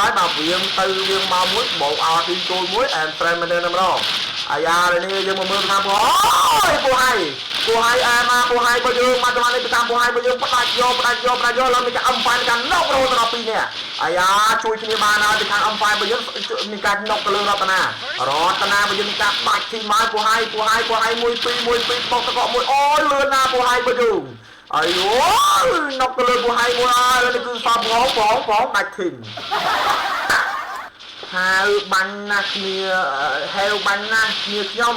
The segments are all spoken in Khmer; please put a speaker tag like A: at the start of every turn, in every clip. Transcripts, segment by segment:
A: ហើយបាទវៀងទៅវៀងមកមួយបោកអោទីចូលមួយអែមត្រែមមែនទេម្ដងអាយ៉ានេះយើងមកមើលថាអូយពូហៃពូហៃអែមពូហៃបើយើងមកតាមនេះតាមពូហៃបើយើងផ្ដាច់យកផ្ដាច់យកផ្ដាច់យកឡើងមានការអំប៉ានការណុករហូតដល់2នាក់អាយ៉ាជួយគ្នាបានហើយពីខាងអំប៉ានបើយើងមានការណុកទៅលើរតនារតនាបើយើងមានការបាច់ធីមកពូហៃពូហៃពូហៃ1 2 1 2បោកតកមួយអូយលឿនណាស់ពូហៃបើយើងអាយអូណុកទៅលើពូហៃមួយហើយនេះគឺសពបងបងបងដាច់ធីមហៅបាញ់ណាស់គ្នាហេវបាញ់ណាស់គ្នាខ្ញុំ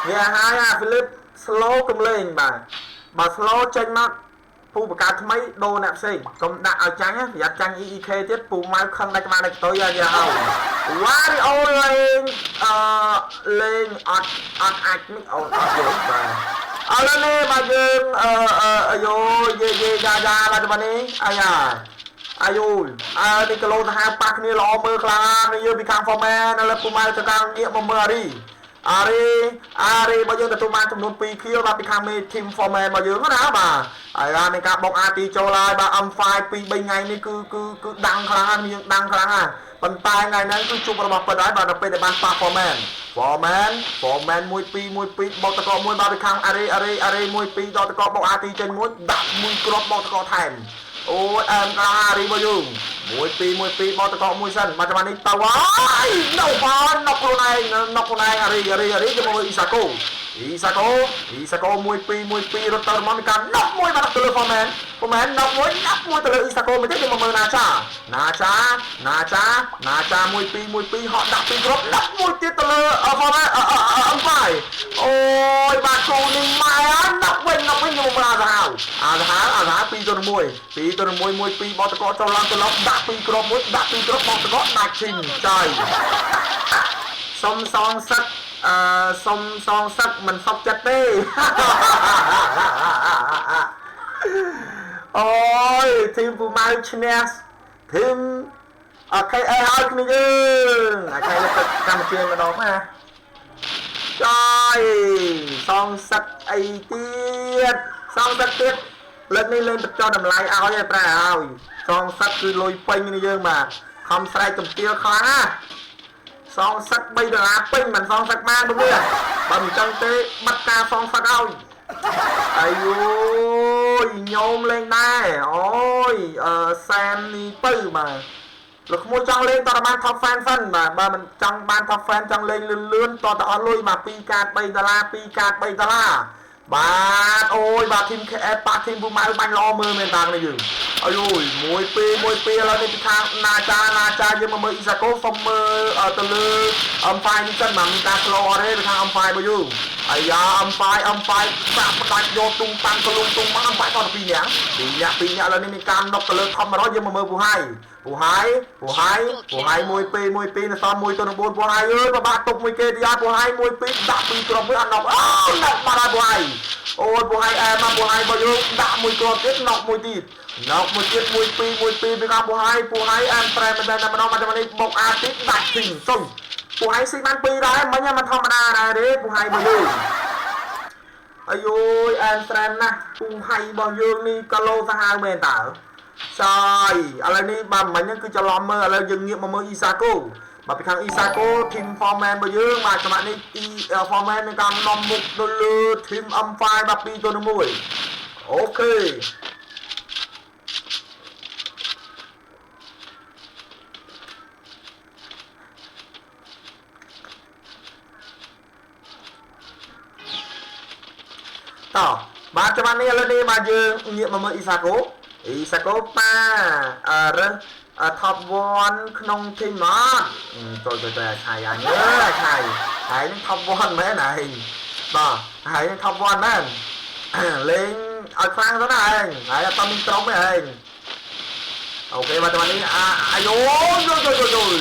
A: វាហើយអាហ្វីលីប slow កំលេងបាទបើ slow ចេញមកពូបកាថ្មីដូរអ្នកផ្សេងកុំដាក់ឲ្យចាញ់ប្រយ័ត្នចាញ់ EEK ទៀតពូម៉ៅខឹងដាច់ក្បាលដាច់ខ្ទុយហើយយ៉ាហើយវ៉ារីអូលេងអឺលេងអត់អត់អាចនេះអូនអត់យល់បាទឥឡូវនេះបាទយើងអឺអឺយោយេយេយ៉ាយ៉ាបាទនេះអាយ៉ាអាយូអើនេះគីឡូទៅហៅប៉ះគ្នាល្អមើលខ្លាំងនេះយើងពីខាង Foreman ឥឡូវពូម៉ៅទៅខាងងាកមកមើលអារីអារីអារីបើយើងទទួលបានចំនួន2ខៀវបាទពីខាងមេ team Foreman របស់យើងណាបាទហើយបាទមានការបុក RT ចូលហើយបាទ M5 2 3ថ្ងៃនេះគឺគឺគឺដាំងខ្លាំងណាស់យើងដាំងខ្លាំងណាស់ប៉ុន្តែថ្ងៃហ្នឹងគឺជប់របស់ពិតហើយបាទដល់ពេលដែលបានប៉ះ Foreman Foreman Foreman 1 2 1 2បុកតកមួយបាទពីខាងអារីអារីអារី1 2ដល់តកបុក RT ចេញមួយដាក់មួយគ្រាប់បុកតកថែមអូយអែមក្លារីរបស់យើង1 2 1 2បោកតកមួយសិនបាទចាំនេះទៅហើយនៅបានណុកខ្លួនឯងណុកខ្លួនឯងអារីអារីអារីជាមួយអ៊ីសាកូអ៊ីសាកូអ៊ីសាកូ1 2 1 2រត់ទៅមកមានការណុកមួយបាទទៅលើ Foreman Foreman ណុកមួយណុកមួយទៅលើអ៊ីសាកូមួយទៀតយើងមកមើលណាចាណាចាណាចាណាចា1 2 1 2ហក់ដាក់ពីរគ្រាប់ដាក់មួយទៀតទៅលើ Foreman អំផាយអូយបាទគូនេះម៉ែណុកវិញណុកវិញខ្ញុំមកមើលអាសាហាវអាសាហាវអាសាហាវ2ទៅ1 2ទៅ1 1 2បោកតកចូលឡើងទៅឡើងដាក់ពីរគ្រាប់មួយដាក់ពីរគ្រាប់បោកតកដាច់ឈីងចៃសុំសងសឹកអឺសុំសងសឹកមិនសុខចិត្តទេអូយធីមពូម៉ៅឈ្នះធីមអូខេអីហើយគ្នាយើងអាខេលើទឹកកម្ពុជាមួយម្ដងណាចយសងសឹកអីទៀតសងសឹកទៀតលើកនេះលេងបញ្ចុះតម្លៃឲ្យឲ្យប្រែឲ្យសងសឹកគឺលុយពេញនេះយើងបាទខំស្រែកទំទាលខ្លាំងណាសងសឹក3ដុល្លារពេញមិនសងសឹកបានព្រោះវាបើមិនចឹងទេបិទការសងសឹកឲ្យអាយយញោមលេងដែរអូយអឺសែននេះពៅបាទលោកក្មួយចង់លេងតើបាន top fan សិនបាទបើមិនចង់បាន top fan ចង់លេងលឿនលឿនតើតអស់លុយបាទ2កាត3ដុល្លារ2កាត3ដុល្លារបាទអូយបាទ team KF ប៉ះ team ពូម៉ៅបាញ់ល្អមើលមែនតានេះយើងអាយយ1 2 1 2ឥឡូវនេះពីខាងណាចាណាចាយើងមកមើលអ៊ីសាកូសុំមើលទៅលើ M5 នេះសិនបាទមានការ slow អត់ទេពីខាង M5 របស់យើងអាយ៉ា M5 M5 សាក់ផ្ដាច់យកទុំតាំងកលុងទុំមក M5 តទៅ2នាក់2នាក់2នាក់ឥឡូវនេះមានការណុកទៅលើ top 100យើងមកមើលពូហៃពូហៃពូហៃពូហៃ1 2 1 2នៅសល់1ទៅ9ពូហៃអើយពិបាកទុកមួយគេទៀតពូហៃ1 2ដាក់2គ្រាប់មួយអត់ណុកអូណុកបាត់ហើយពូហៃអូយពូហៃអែមមកពូហៃរបស់យើងដាក់មួយគ្រាប់ទៀតណុកមួយទៀតណុកមួយទៀត1 2 1 2ពីខាងពូហៃពូហៃអែមប្រែមែនតែម្ដងមកតែនេះបុកអាទីដាក់ទីសុំពូហៃស៊ីបាន2ដែរមិញមិនធម្មតាដែរទេពូហៃរបស់យើងអាយយអែមស្រែមណាស់ពូហៃរបស់យើងនេះក៏លោសាហាវមែនតើចយឥឡូវនេះបាទមិញហ្នឹងគឺច្រឡំមើលឥឡូវយើងងាកមកមើលអ៊ីសាកូបាទពីខាងអ៊ីសាកូ team Foreman របស់យើងបាទសម័យនេះ E Foreman មានការនាំមុខទៅលើ team M5 បាទ2ទៅ1អូខេតោះបាទច្បាស់នេះឥឡូវនេះបាទយើងងាកមកមើលអ៊ីសាកូអ៊ីសាកូប៉ាអឺរើស top 1ក្នុង team អត់ចូលចូលទៅឆៃអញអើយឆៃហើយនឹង top 1មែនឯងបាទហើយនឹង top 1មែនលេងឲ្យខ្លាំងទៅណាឯងហើយអត់មានក្រុមទេឯងអូខេបាទតនេះអាអាយយយយយយ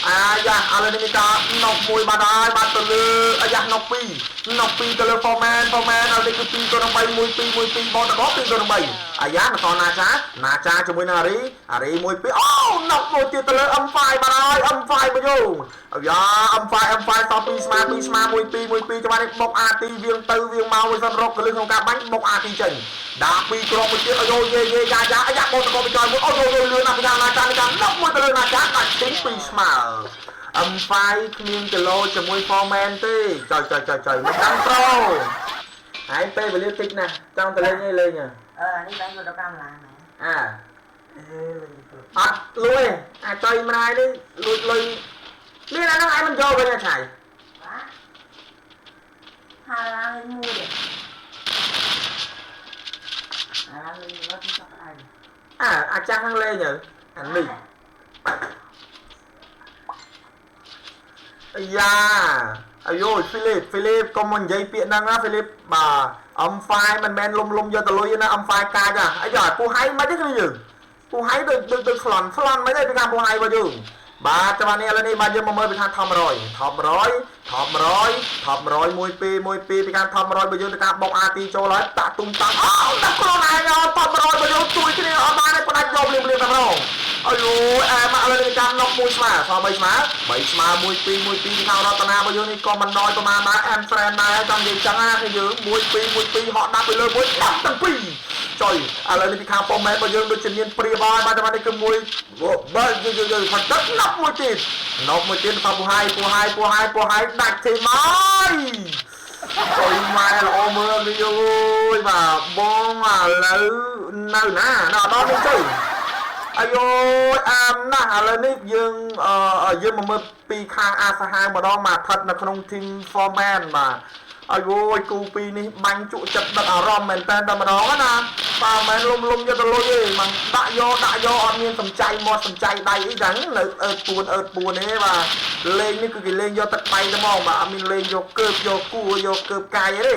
A: អាយ៉ាឥឡូវនេះមានការណុកមួយបាត់ហើយបាត់ទៅលើអាយ៉ាណុក2ណុក2ទៅលើ Foreman Foreman ឥឡូវនេះគឺ2ទៅនឹង3 1 2 1 2បតក2ទៅនឹង3អាយ៉ាបន្តណាចាណាចាជាមួយនឹងអារីអារី1 2អូណុកមួយទៀតទៅលើ M5 បាត់ហើយ M5 មកយោអាយ៉ា M5 M5 ត2ស្មើ2ស្មើ1 2 1 2ចាំនេះបុក AT វៀងទៅវៀងមកមួយសិនរកកលឹះក្នុងការបាញ់បុក AT ចេញដាក់ពីរគ្រាប់មួយទៀតអាយយេយេយ៉ាយ៉ាអាយ៉ាបតកទៅចោលមួយអូយយលឿនណាស់ពីណាចានេះការណុកមួយទៅលើណាចាដាច់ទី2ស្មើ M5 គ្មានគីឡូជាមួយ Foreman ទេចុយចុយចុយចុយមិនដឹងប្រូហើយពេលវេលាតិចណាស់ចង់ទៅលេងអីលេង
B: អឺនេះបែរមកដល់កាំឡានមែន
A: អា
B: អេលេងទៅ
A: អត់លួយអាចុយម្នាយនេះលួចលុយមានអាហ្នឹងឯងមិនយកវិញអាឆៃ
B: បាទហាឡានមួយអាឡានលេងរត់ចប់អី
A: អាអាចាស់ហ្នឹងលេងទៅអានេះអាយ៉ាអាយហ្វីលីបហ្វីលីបកុំមកនិយាយពាក្យហ្នឹងណាហ្វីលីបបាទ M5 មិនមែនលុំលុំយកទៅលុយណា M5 កាចអាយ៉ាពូហៃមិនទេគ្នាយើងពូហៃដូចដូចដូចប្លន់ប្លន់មិនទេពីខាងពូហៃរបស់យើងបាទចាំនេះឥឡូវនេះបាទយើងមកមើលពីខាងថម100ថម100ថម100ថម100 1 2 1 2ពីខាងថម100បើយើងទៅការបុក RT ចូលហើយតាក់ទុំតាក់អូដាក់ខ្លួនឯងថម100បើយើងជួយគ្នាអត់បានទេផ្ដាច់យកភ្លាមភ្លាមតែម្ដងអាយអែមកឥឡូវនេះចាំណុកមួយស្មើស3ស្មើ3ស្មើ1 2 1 2ពីខាងរតនាបើយើងនេះក៏មិនน้อยប្រហែលដែរអែម friend ដែរចង់និយាយចឹងណាគឺយើង1 2 1 2ហក់ដាក់ទៅលើមួយដាក់ទាំងពីរចុយឥឡូវនេះពីខាងប៉ុមមែនបើយើងដូចជាមានព្រាបហើយបាទតែនេះគឺមួយបើយើងយើងផាត់ទឹកណប់មួយទៀតណប់មួយទៀតពូហៃពូហៃពូហៃពូហៃដាច់ទេមកចុយម៉ែល្អមើលនេះអូយបាទបងឥឡូវនៅណាដល់ដល់នេះទៅអាយអាមណាស់ឥឡូវនេះយើងយើងមកមើលពីខាងអាសាហាវម្ដងមកស្ថិតនៅក្នុង team Foreman បាទអាយយគូពីរនេះបាញ់ជក់ចិត្តដឹកអារម្មណ៍មែនតើតែម្ដងណាបាទមិនលុំលុំយកទៅលុយទេមិនដាក់យកដាក់យកអត់មានសំចៃមាត់សំចៃដៃអីចឹងនៅអើតពួនអើតពួនទេបាទលេងនេះគឺគេលេងយកទឹកដៃទៅហ្មងបាទអត់មានលេងយកកើបយកគួយកកើបកាយទេ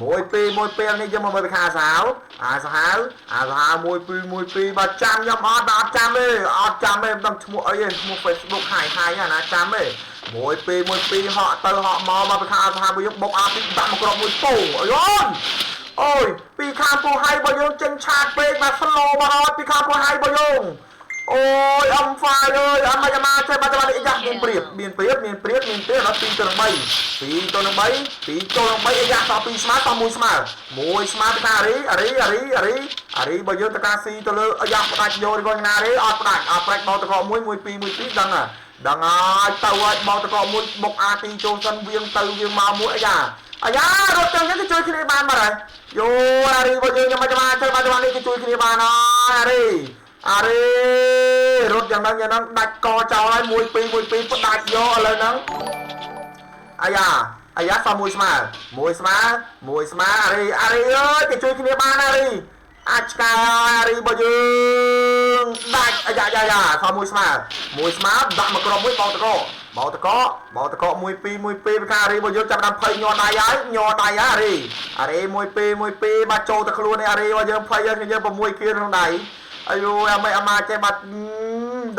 A: មួយពីរមួយពេលនេះយកមកមើលពីខាងសាវអាសាហាវអាសាហាវមួយពីរមួយពីរបាទចាំខ្ញុំអត់អត់ចាំទេអត់ចាំទេមិនដឹងឈ្មោះអីទេឈ្មោះ Facebook ហាយហាយណាចាំទេមួយពីរមួយពីរហក់ទៅហក់មកមកពីខាងអាសាហាវយើងបុកអាពីដាក់មកគ្រាប់មួយពងអើយអូយពីខាងពូហៃរបស់យើងចេញឆាតពេកបាទ slow មកហើយពីខាងពូហៃរបស់យើងអូយអំហ្វាយអើយអត់មកមកចេះបាត់បាត់អីយ៉ាមានព្រៀបមានព្រៀបមានព្រៀបមានព្រៀបដល់2ទៅនឹង3 2ទៅនឹង3 2ចូលនឹង3អីយ៉ាត2ស្មើត1ស្មើ1ស្មើទៅអារីអារីអារីអារីអារីបើយើងទៅការស៊ីទៅលើអាយ៉ាផ្ដាច់យករបស់ណារីអត់ផ្ដាច់អត់ផ្ដាច់បោតក1 1 2 1 2ដឹងហ่ะដឹងហើយទៅហើយបោតកមួយបុកអាទីចូលសិនវៀងទៅវៀងមកមួយអាយ៉ាអាយ៉ារត់ចឹងគេជួយគ្នាបានបាត់ហើយយោអារីបើយើងចាំចាំចាំចាំនេះគេជួយគ្នាបានហើយអារីអារីរត់យ៉ាងហ្នឹងយ៉ាងហ្នឹងដាច់កចោលហើយ1 2 1 2ផ្ដាច់យកឥឡូវហ្នឹងអាយ៉ាអាយ៉ាសមមួយស្មើមួយស្មើមួយស្មើអារីអារីអើយគេជួយគ្នាបានអារីអាចឆ្កែអារីបើយើងដាច់អាយ៉ាយ៉ាយ៉ាសមមួយស្មើមួយស្មើដាក់មកក្រុមមួយបោតកបោតកបោតក1 2 1 2ពីខាអារីបើយើងចាប់ដល់ភ័យញ័រដៃហើយញ័រដៃហើយអារីអារី1 2 1 2បាទចូលទៅខ្លួននេះអារីបើយើងភ័យយើង6គៀនក្នុងដៃអាយអាមិនអាម៉ាចេះបាត់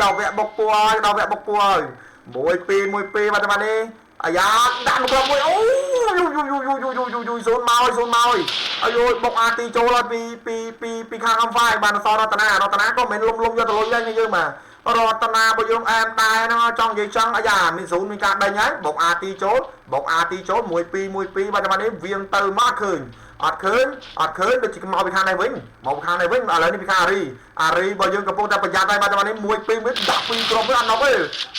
A: ដល់វគ្គបុកពួរហើយដល់វគ្គបុកពួរហើយ1 2 1 2បាទបាទនេះអាយ៉ាដាក់មកក្រុមមួយអូយយយយយយយយយសូនមកហើយសូនមកហើយអាយបុកអាទីចូលហើយពីពីពីពីខាងអំហ្វាយបានសរតនារតនាក៏មិនលុំលុំយកទៅលុយដែរយើងបាទរតនាបើយើងអែមដែរហ្នឹងចង់និយាយចង់អាយ៉ាមានសូនមានការដេញហើយបុកអាទីចូលបុកអាទីចូល1 2 1 2បាទបាទនេះវៀងទៅមកឃើញអត់ឃើញអត់ឃើញដូចជាមកពីខាងនេះវិញមកពីខាងនេះវិញឥឡូវនេះពីខាងអារីអារីបើយើងកំពុងតែប្រយ័ត្នហើយបាទនេះ1 2 1ដាក់2ក្រុមវិញអត់ណប់ទេ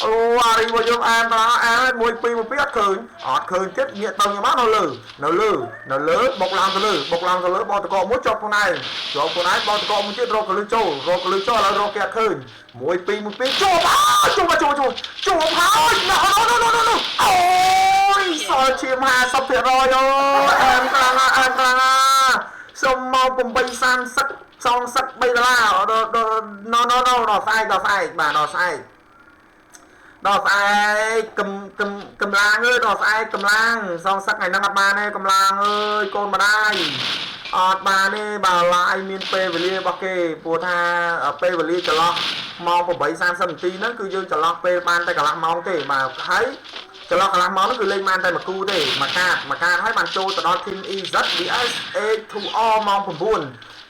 A: អូអារីបើយើងអែមដល់អែម1 2 1 2អត់ឃើញអត់ឃើញទៀតងាកទៅញ៉ាំនៅលើនៅលើនៅលើបុកឡើងទៅលើបុកឡើងទៅលើបោតកមួយជាប់ខ្លួនឯងជាប់ខ្លួនឯងបោតកមួយទៀតរកកលឹះចូលរកកលឹះចូលឥឡូវរកគេអត់ឃើញ1 2 1 2ជាប់ហើយជាប់ជាប់ជាប់ជាប់ហើយណូណូណូណូណូអូយសល់ឈាម50%អូអែមខ្លាំងណាស់អែមខ្លាំងណាស់សុំមក8.30សងសឹក3ដុល្លារណូណូណូដល់ស្អែកដល់ស្អែកបាទដល់ស្អែកដល់ស្អែកកំកំកំឡាងអើយដល់ស្អែកកំឡាងសងសឹកថ្ងៃហ្នឹងអត់បានទេកំឡាងអើយកូនម្ដាយ អត់បានទេបាទ live មានពេលវេលារបស់គេព្រោះថាពេលវេលាចន្លោះម៉ោង8:30នាទីហ្នឹងគឺយើងចន្លោះពេលបានតែកន្លះម៉ោងទេបាទហើយចន្លោះកន្លះម៉ោងហ្នឹងគឺលេងបានតែមួយគូទេមួយកាតមួយកាតហើយបានចូលទៅដល់ team EZ vs A2R ម៉ោង9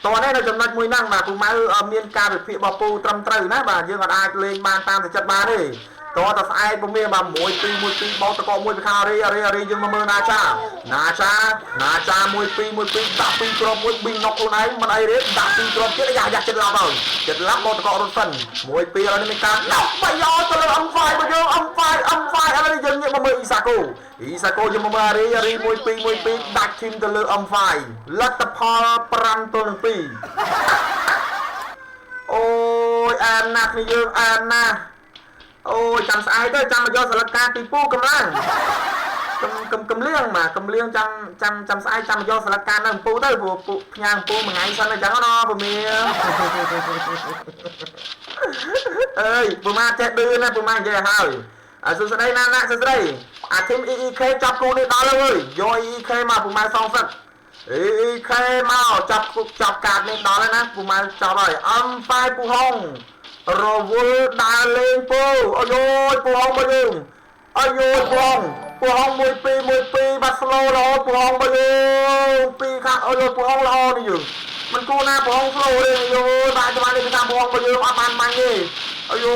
A: តោះនេះនៅចំណុចមួយហ្នឹងបាទពូម៉ៅមានការវិភាគរបស់ពូត្រឹមត្រូវណាបាទយើងអាចលេងបានតាមតែចិត្តបានទេតោះតែស្អែកពូមានបាទ1 2 1 2បោកតកមួយពីខាងអារីអារីអារីយើងមកមើលណាចាណាចាណាចា1 2 1 2ដាក់2គ្រាប់មួយប៊ីងណុកខ្លួនឯងមិនអីទេដាក់2គ្រាប់ទៀតយ៉ាយ៉ាចិត្តឡាប់ហើយចិត្តឡាប់បោកតករត់សិន1 2ឥឡូវនេះមានការដាក់បាយទៅលើ M5 របស់យើង M5 M5 ឥឡូវនេះយើងងាកមកមើលអ៊ីសាកូអ៊ីសាកូយើងមកមើលអារីអារី1 2 1 2ដាច់ធីមទៅលើ M5 លទ្ធផល5ទល់នឹង2អូយអែមណាស់គ្នាយើងអែមណាស់អូយចាំស្អែកទៅចាំមកយកស្លឹកកាទីពូកម្លាំងកំកំកំលៀងបាទកំលៀងចាំចាំចាំស្អែកចាំមកយកស្លឹកកានៅអំពូទៅព្រោះពូផ្ញើអំពូមួយថ្ងៃសិនអញ្ចឹងណាពូមាអើយពូម៉ាចេះឌឺណាពូម៉ានិយាយឲ្យហើយអសួស្ដីណាណាសួស្ដីអាធីម EEK ចាប់គូនេះដល់ហើយយក EEK មកពូម៉ាសងសឹក EEK មកចាប់ចាប់កាតនេះដល់ហើយណាពូម៉ាចាប់ហើយអំហ្វាយពូហុងរវល់ដើរលេងពូអូយយពូហុងមកយើងអាយយពូហុងពូហុង1 2 1 2បាត់ slow រហូតពូហុងមកយើងពីរខាងអូយពូហុងល្អនេះយើងមិនគួរណាពូហុង slow ទេយយបាទច្បាស់នេះពីខាងពូហុងមកយើងអត់បានបាញ់ទេអាយយ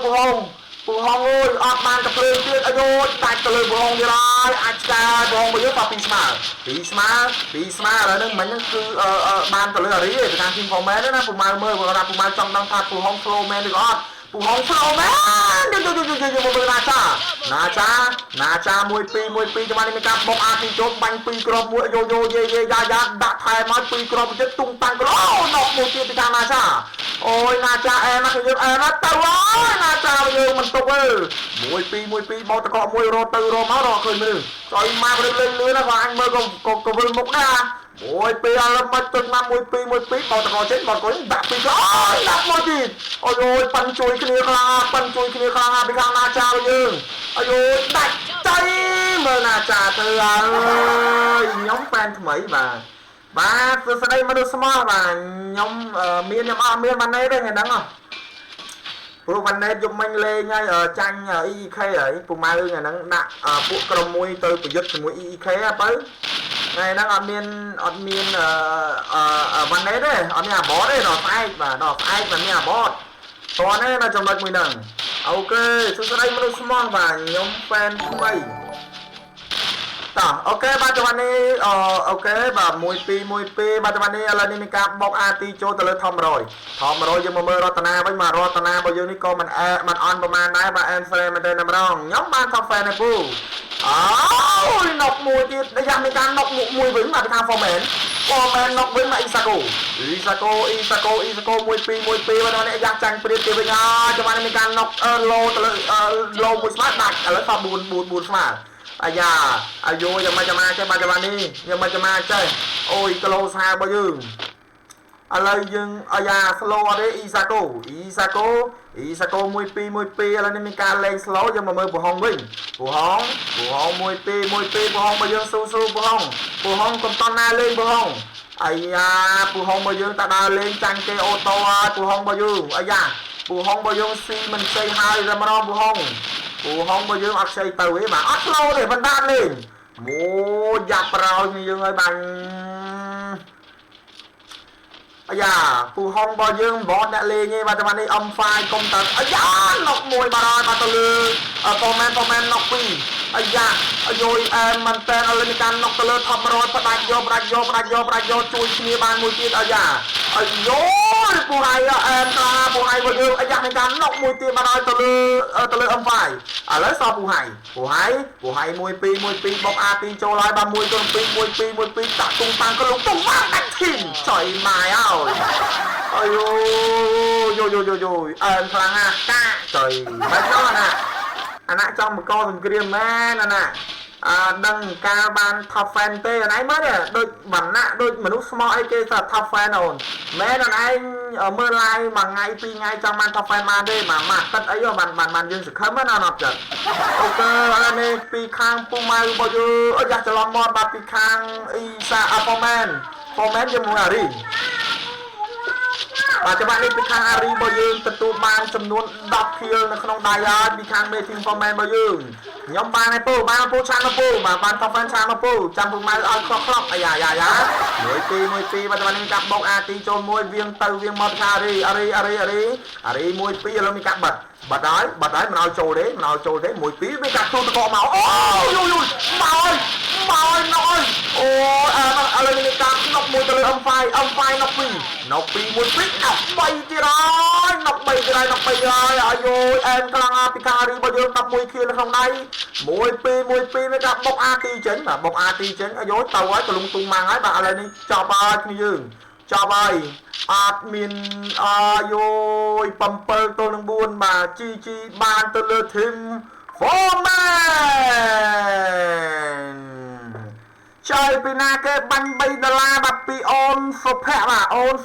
A: ពូហុងពូហុងអើយអត់បានកភ្លើងទៀតអាយយដាច់ទៅលើពូហុងទៀតហើយអាចឆ្កែពូហុងមកយើងប៉2ស្មើ2ស្មើ2ស្មើឥឡូវហ្នឹងមិញហ្នឹងគឺបានទៅលើអារីទេពីខាង team format ណាពូម៉ៅមើលគាត់ថាពូម៉ៅចង់ដឹងថាពូហុង slow មែនឬក៏អត់ពូហុង slow មែនយយយយយមកមើលណាចាណាចាណាចា1 2 1 2ចាំនេះមានការបុកអាទីចូលបាញ់2គ្រាប់មួយយោយោយេយេយ៉ាយ៉ាដាក់ថែមឲ្យ2គ្រាប់ទៀតទុំតាំងក្លោណកមួយទៀតពីខាងណាចាអូយណាចាអែមគឺយើងអែមទៅហើយណាចាយើងមិនទុកទេ1 2 1 2បោកតកមួយរត់ទៅរមករកឃើញមនុស្សចុយមកលេងលឿនណាគាត់អញមើលក៏ក៏វិលមុខដែរមួយពីរឥឡូវមិនទឹកណា1 2 1 2បោកតកចេញបោកកដាក់ពីរអូយដាក់មួយទៀតអូយអូយប៉ិនជួយគ្នាខ្លាំងប៉ិនជួយគ្នាខ្លាំងពីខាងណាចាយើងអូយអូយដាច់ចៃមើលណាចាទៅអើយខ្ញុំប៉ែនថ្មីបាទបាទសួស្តីមនុស្សស្មោះបាទខ្ញុំមានខ្ញុំអត់មានវ៉ាណេទេថ្ងៃហ្នឹងហ៎ព្រោះវ៉ាណេតយប់មិញលេងហើយចាញ់ EEK ហើយពូម៉ៅថ្ងៃហ្នឹងដាក់ពួកក្រុមមួយទៅប្រយុទ្ធជាមួយ EEK ហ៎បើថ្ងៃហ្នឹងអត់មានអត់មានអឺវ៉ាណេតទេអត់មានអាបតទេដល់ស្អែកបាទដល់ស្អែកមិនមានអាបតតោះនេះនៅចំណុចមួយហ្នឹង OK សួស្តីមនុស្សស្មោះបាទខ្ញុំ fan ថ្មីតោះ OK បាទចំណុចនេះ OK បាទ1 2 1 2បាទចំណុចនេះឥឡូវនេះមានការបុក RT ចូលទៅលើថម100ថម100យើងមកមើលរតនាវិញបាទរតនារបស់យើងនេះក៏មិនអែមិនអន់ប្រហែលដែរបាទអែនស្រេមែនទេណាម្ដងខ្ញុំបាន top fan ឯពូអូយណុកមួយទៀតយ៉ាមានការណុកមួយវិញបាទពីខាង Foreman Foreman ណុកវិញមកអ៊ីសាកូអ៊ីសាកូអ៊ីសាកូអ៊ីសាកូ1 2 1 2បាទនេះយ៉ាចាញ់ព្រៀបគេវិញហើយចំណុចនេះមានការណុកឡូទៅលើឡូមួយស្មើដាច់ឥឡូវសល់4 4 4ស្មើអាយ៉ាអាយយ៉ាងម៉េចចាំចេះបាទចាំនេះយ៉ាងម៉េចចាំចេះអូយគីឡូសារបស់យើងឥឡូវយើងអាយ៉ា slow អត់ទេអ៊ីសាកូអ៊ីសាកូអ៊ីសាកូ1 2 1 2ឥឡូវនេះមានការលេង slow យើងមកមើលពូហុងវិញពូហុងពូហុង1 2 1 2ពូហុងរបស់យើងស៊ូស៊ូពូហុងពូហុងកុំតន់ណាលេងពូហុងអាយ៉ាពូហុងរបស់យើងតាដើរលេងចាញ់គេ auto ហើយពូហុងរបស់យើងអាយ៉ាពូហុងរបស់យើងស៊ីមិនខ្ចីហើយតែម្ដងពូហុងពូហុងរបស់យើងអត់ខ្ចីទៅទេបាទអត់ slow ទេបណ្ដាលេងមួយយ៉ាប់ប្រោយគ្នាយើងហើយបាញ់អាយ៉ាពូហុងរបស់យើងបតអ្នកលេងឯងបាទតែនេះ M5 កុំតើអាយ៉ាណុកមួយបាទហើយបាទទៅលើប៉ូមែនប៉ូមែនណុក2អាយ៉ាអាយយអែមមែនតើឥឡូវនេះការណុកទៅលើ top 100ផ្ដាច់យកផ្ដាច់យកផ្ដាច់យកផ្ដាច់យកជួយគ្នាបានមួយទៀតអាយ៉ាអាយយពូហៃអែមខ្លាំងពូហៃរបស់យើងអាយ៉ាមានការណុកមួយទៀតបាទហើយទៅលើទៅលើ M5 ឥឡូវសល់ពូហៃពូហៃពូហៃ1 2 1 2បុក A2 ចូលហើយបាទ1ទៅ2 1 2 1 2តាក់ទុំតាំងក៏លុកទុំមកដាច់ធីមចុយម៉ាយហើយអាយយយយយអែមខ្លាំងណាស់កាចុយមិនចង់ណាអាណាចង់បកសង្គ្រាមមែនអាណាអឺដឹងការបាន top fan ទេអាណឯងមើលដូចវណ្ណៈដូចមនុស្សស្មោះអីគេថា top fan អូនមែនអាណឯងមើល live មួយថ្ងៃពីរថ្ងៃចង់បាន top fan បានទេមួយមួយអាទិត្យអីបានបានបានយើងសង្ឃឹមណាអត់ចិត្ត OK ឥឡូវនេះពីខាងពូម៉ៅរបស់យើងអើយ៉ាច្រឡំមាត់បាទពីខាងអ៊ីសាអាប៉ូមែន 4 man ជាមួយអារីបាទច្បាស់នេះពីខាងអារីរបស់យើងទទួលបានចំនួន10 kill នៅក្នុងដៃហើយពីខាងមេ team 4 man របស់យើងខ្ញុំបានហើយពូបានពូឆានមកពូបាទបាន top fan ឆានមកពូចាំពូម៉ៅឲ្យខ្លោះខ្លោះអាយ៉ាយ៉ាយ៉ាមួយពីរមួយពីរបាទច្បាស់នេះមានការបោកអាទីចូលមួយវៀងទៅវៀងមកខាអារីអារីអារីអារីអារីមួយពីរឥឡូវមានការបិទបិទហើយបិទហើយមិនឲ្យចូលទេមិនឲ្យចូលទេមួយពីរមានការទូតកមកអូយូយូមកហើយមកហើយណយអូអើឥឡូវមានការណុកមួយទៅលើ M5 M5 ណុក2ណុក2មួយ2អស់3ទៀតហើយណុក3ទៀតហើយណុក3ទៀតហើយអាយយអែមខ្លាំងអាពីខារីរបស់យើង11ខៀលនៅក្នុងដៃ1 2 1 2មានការបុកអាទីចេញបាទបុកអាទីចេញអាយយទៅហើយកលុងទុងម៉ាំងហើយបាទឥឡូវនេះចប់ហើយគ្នាយើងចប់ហើយអត់មានអាយយ7ទល់នឹង4បាទ GG បានទៅលើ team Foreman ចើយពីណាគេបាញ់3ដុល្លារបាទពីអូនសុភ័ក្របាទអូន។